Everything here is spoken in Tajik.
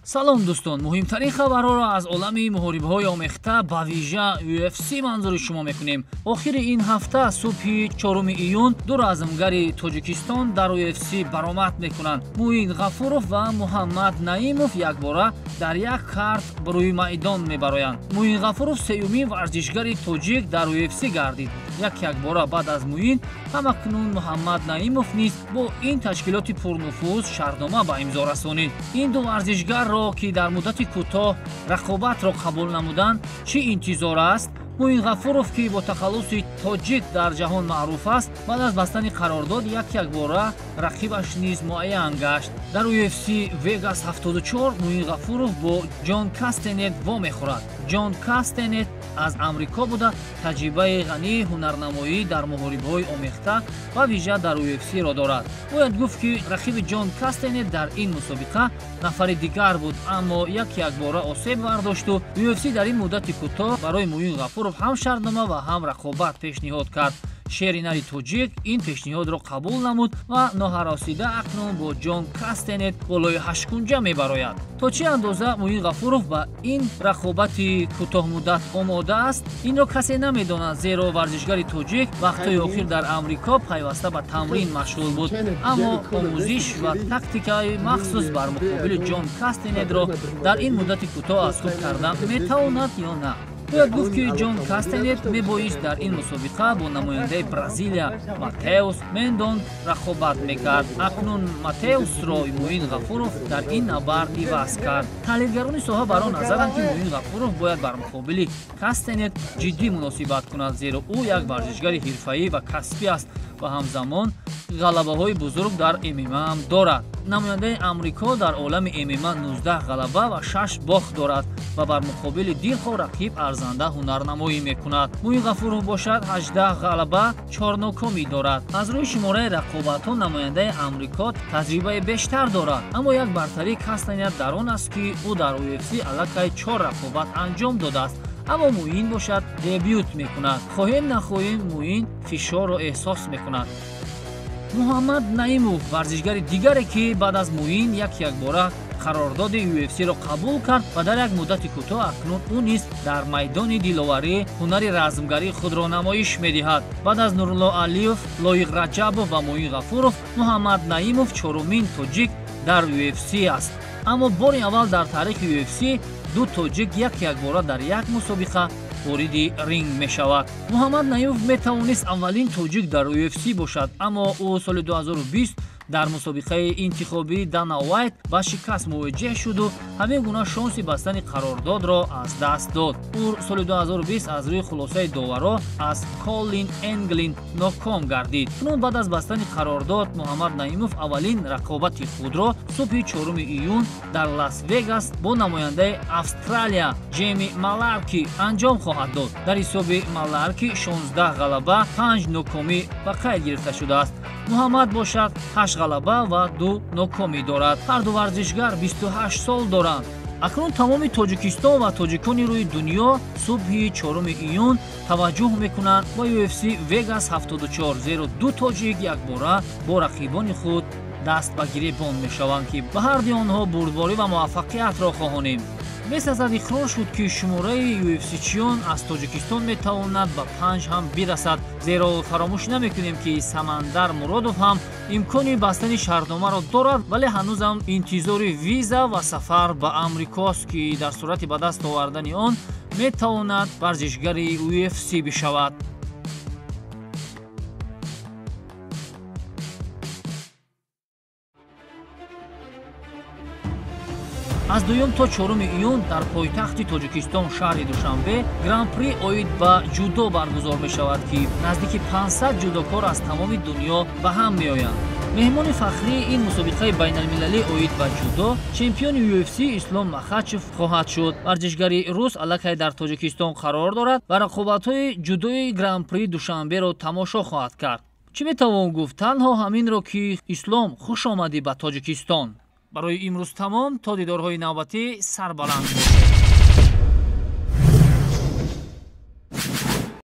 Салом дӯстон, муҳимтарин хабарҳоро аз олами муҳорибаҳои омехта ба вижа UFC манзури шумо мекунем. Охири ин ҳафта субҳи 4 июн ду размгари Тоҷикистон дар UFC баромад мекунанд. Муин Ғафуров ва Муҳаммад Наимов якбора дар як карт рӯи майдон мебароянд. Муин Ғафуров сеюмин варзишгари тоҷик дар UFC гардид. Як-якбора баъд аз Муин ҳамакнун Муҳаммад Наимов низ бо ин ташкилоти пурнуфуз шартнома ба имзо расонид. Ин ду варзишгарро, ки дар муддати кӯтоҳ рақобатро қабул намуданд, чӣ интизор аст? Муин Ғафуров, ки бо тахаллуси тоҷик дар ҷаҳон маъруф аст, баъд аз бастани қарордод як-якбора рақибаш низ муайян гашт. Дар UFC Vegas 74 Муин Ғафуров бо Ҷон Кастенет вомехӯрад. Ҷон Кастенет аз Амрико буда, таҷрибаи ғании ҳунарнамоӣ дар муҳорибаҳои омехта ва вижа дар UFC-ро дорад. Бояд гуфт, ки рақиби Ҷон Кастенет дар ин мусобиқа нафари дигар буд, аммо як-якбора осеб бардошту UFC дар ин муддати кӯтоҳ барои Муин Ғафуров ҳам шартнома ва ҳам рақобат пешниҳод кард. Шери нари тоҷик ин пешниҳодро қабул намуд ва ноҳаросида акнун бо Ҷон Кастенет болои ҳашткунҷа мебарояд. То чӣ андоза Муин Ғафуров ба ин рақобати кӯтоҳмуддат омода аст, инро касе намедонад, зеро варзишгари тоҷик вақтҳои охир дар Амрико пайваста ба тамрин машғул буд. Аммо омӯзиш ва тактикаи махсус бар муқобили Ҷон Кастенетро дар ин муддати кӯтоҳ аз худ карда метавонад ё на? Бояд гуфт, ки Ҷон Кастенет мебоист дар ин мусобиқа бо намояндаи Бразилия Матеус Мендон рақобат мекард. Акнун Матеусро Муин Ғафуров дар ин набард иваз кард. Таҳлилгарони соҳа бар он назаранд, ки Муин Ғафуров бояд бар муқобили Кастенет ҷиддӣ муносибат кунад, зеро ӯ як варзишгари ҳирфаӣ ва касбӣ аст ва ҳамзамон ғалабаҳои бузург дар ММА ҳам дорад. Намояндаи Амрико дар олами ММА 19 ғалаба ва 6 бохт дорад ва бар муқобили дилхоҳ рақиб арзанда ҳунарнамоӣ мекунад. Муин Ғафуров бошад 18 ғалаба, 4 нокомӣ дорад. Аз рӯи шумораи рақобатҳо намояндаи Амрико таҷрибаи бештар дорад, аммо як бартарии Кастенет дар он аст, ки ӯ дар UFC аллакай 4 рақобат анҷом додааст, аммо Муин бошад дебют мекунад. Хоҳем нахоҳем, Муин фишорро эҳсос мекунад. Муҳаммад Наимов варзишгари дигаре, ки баъд аз Муин як-якбора қарордоди UFC-ро қабул кард ва дар як муддати кӯтоҳ акнун ӯ низ дар майдони диловарӣ ҳунари размгарии худро намоиш медиҳад. Баъд аз Нурулло Алиев, Лоиқ Раҷабов ва Муин Ғафуров, Муҳаммад Наимов чорумин тоҷик дар UFC аст. Аммо бори аввал дар таърихи UFC ду тоҷик як-якбора дар як мусобиқа вориди ринг мешавад. Муҳаммад Наимов метавонист аввалин тоҷик дар UFC бошад, аммо ӯ соли 2020 дар мусобиқаи интихобии Дана Уайт ба шикаст мувоҷеҳ шуду ҳамин гуна шонси бастани қарордодро аз даст дод. Ӯ соли 2020 аз рӯи хулосаи доваро аз Колин Энглин ноком гардид. Кунун баъд аз бастани қарордод Муҳаммад Наимов аввалин рақобати худро субҳи 4 июн дар Лас-Вегас бо намояндаи Австралия Ҷеми Маларки анҷом хоҳад дод. Дар ҳисоби Маларки 16 ғалаба, 5 нокомӣ ба қайд гирифта шудааст. Муҳаммад бошад 8 ғалаба ва 2 нокомӣ дорад. Ҳар ду варзишгар 28 сол доранд. Акнун тамоми Тоҷикистон ва тоҷикони рӯи дунё субҳи 4 июн таваҷҷӯҳ мекунанд ба UFC Vegas 74, зеро ду тоҷик якбора бо рақибони худ даст ба гиребон мешаванд, ки ба ҳарди онҳо бурдборӣ ва муваффақиятро хоҳонем. Месазад иқрор шуд, ки шумораи UFC-чиён аз Тоҷикистон метавонад ба 5 ҳам бирасад, зеро фаромӯш намекунем, ки Самандар Муродов ҳам имкони бастани шартномаро дорад, вале ҳанӯзам интизори виза ва сафар ба Амрикост, ки дар сурати ба даст овардани он метавонад варзишгари UFC бишавад. Аз 2 то 4 июн дар пойтахти Тоҷикистон шаҳри Душанбе Гран-при оид ба ҷудо баргузор мешавад, ки наздики 500 ҷудокор аз тамоми дунё ба ҳам меоянд. Меҳмони фахрии ин мусобиқаи байналмилалӣ оид ба ҷудо чемпиони UFC Ислом Махачев хоҳад шуд. Варзишгари рус аллакай дар Тоҷикистон қарор дорад ва рақобатҳои ҷудои Гран-при Душанберо тамошо хоҳад кард. Чӣ метавон гуфт? Танҳо ҳаминро, ки Ислом, хуш омадӣ ба Тоҷикистон. Барои имрӯз тамом, то дидорҳои навбатӣ сарбаланд бошед.